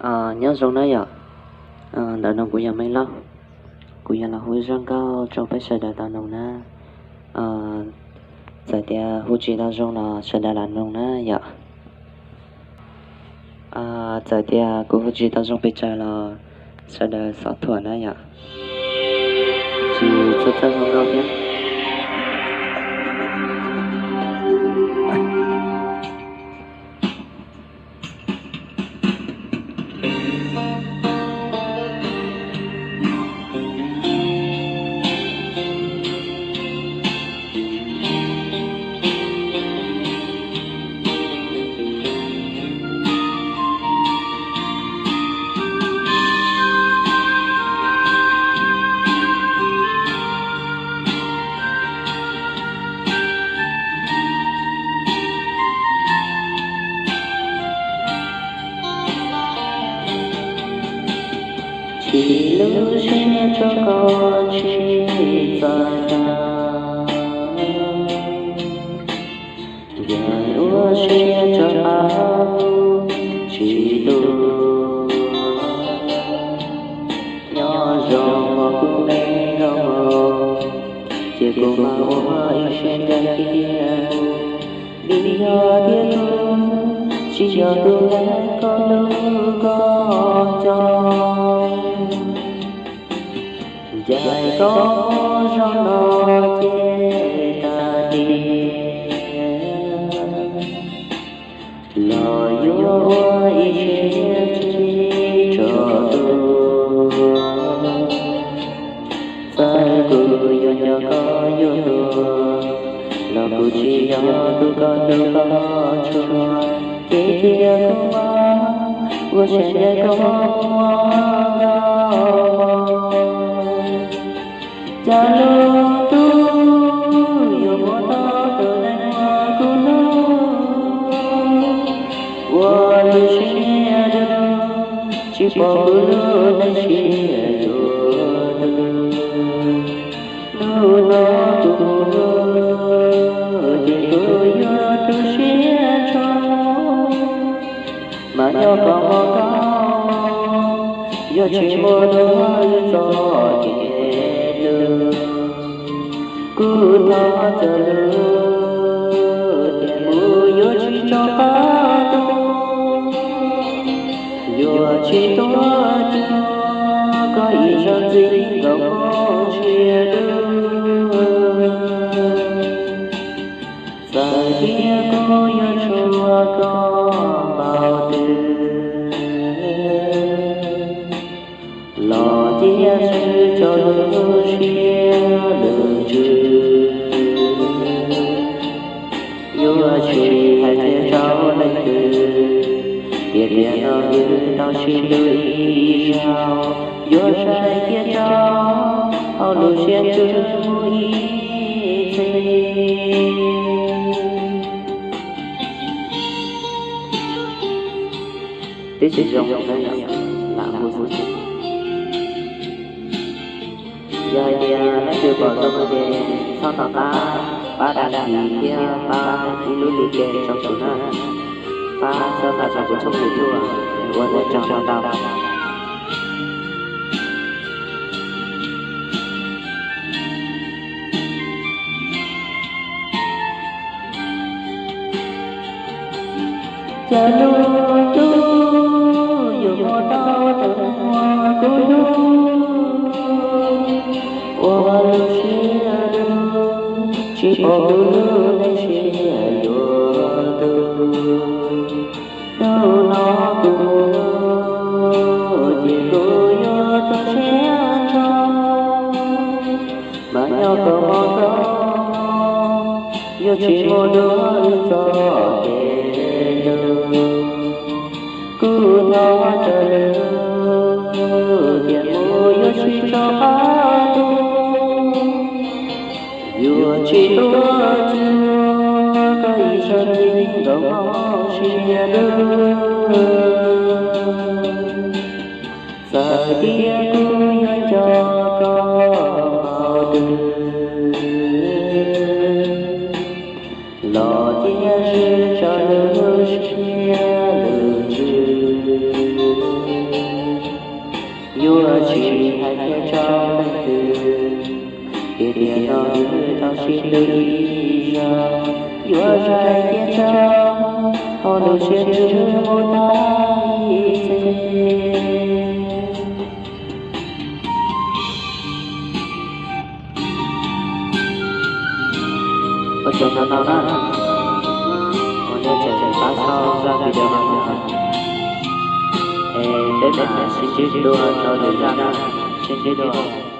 Nyob zoo na yom, ntawm no kuv yog Meej Lauj, kuv yog los hu zaj nkauj rau peb sawv daws tau mloog na. Txawm tias hu tsis tau zoo los sawv daws lam mloog na yom. Txawm tias kuv hu tsis tau zoo pes tsawg los sawv daws xov thuam na yom. Tsis txhob txhawj hu nkauj thiab. Tsis lub siab rau koj tsis txawj dag, yog ua siab rau qab tsis tu. Nyob zoo hauv kuv me nkauj, ces kuv mam ua ib siab ncaj kiag, vim yog tias kuv tsis yog tus hlub koj hlub koj cov. Ncaim koj zaum no ces tag tiag, los yuav ua ib siab tsis tso tu. Txawm kuv yuav nco koj yuav tuag, los kuv tsis yog tus koj hlub koj tshua. Ces cia kuv ua siab ncaj koj, cas lub tub yuav muab tau tus neeg uas kuv hlub, ua lub siab dub, tsis pom kuv lub neej siab yuav tu. Hnub no kuv mus luag, ces kuv yuav tu siab tshaj, mas nyob kom mog koj, yuav tsis muaj dua wb txoj kev hlub. Kuv thov txoj lus tias mus yuav tsis tso qab tu, yuav tsis tuaj cuag koj ib zaug ntxiv nkaus hauv siab dub. Txawm tias kuv yuav tshua koj npaum twg, los cia swb tso lub siab lub ntsws. Yuav tsis hais tias rau leej twg, tiam tiam no wb tau sib hlub ib zaug, yuav saib cia rau hauv lub siab ntsws mus ib txhis. Twb tsis zoo na yom, lam hu xwb. Yog hais tias leej twg pom zoo no ces txhob nco qab pab đăng ký thiab pab ib lub like rau kuv na, pab subscribe rau kuv channel YouTube, ua nej tsaug ntau ntau. Cas lub tub yuav muab tau tus neeg uas kuv hlub, ua lub siab dub, tsis pom kuv lub neej siab yuav tu. Hnub no kuv mus luag, ces kuv yuav tu siab tshaj, mas nyob kom mog koj, yuav tsis muaj dua wb txoj kev hlub. Kuv thov txoj lus tias mus yuav tsis tso qab tu, yuav tsis tuaj cuag koj ib zaug ntxiv nkaus hauv siab dub. Txawm tias kuv yuav nco koj npaum twg, los cia swb tso lub siab lub ntsws. Ces tiam no wb tau sib hlub ib zaug, yuav zais cia rau hauv lub siab ntsws mus tag ib txhis. Ua tsaug ntau ntau na, uas nej tseem pab xauj zaj video no, es peb mam sib ntsib dua rau lwm zaj na, sib ntsib dua.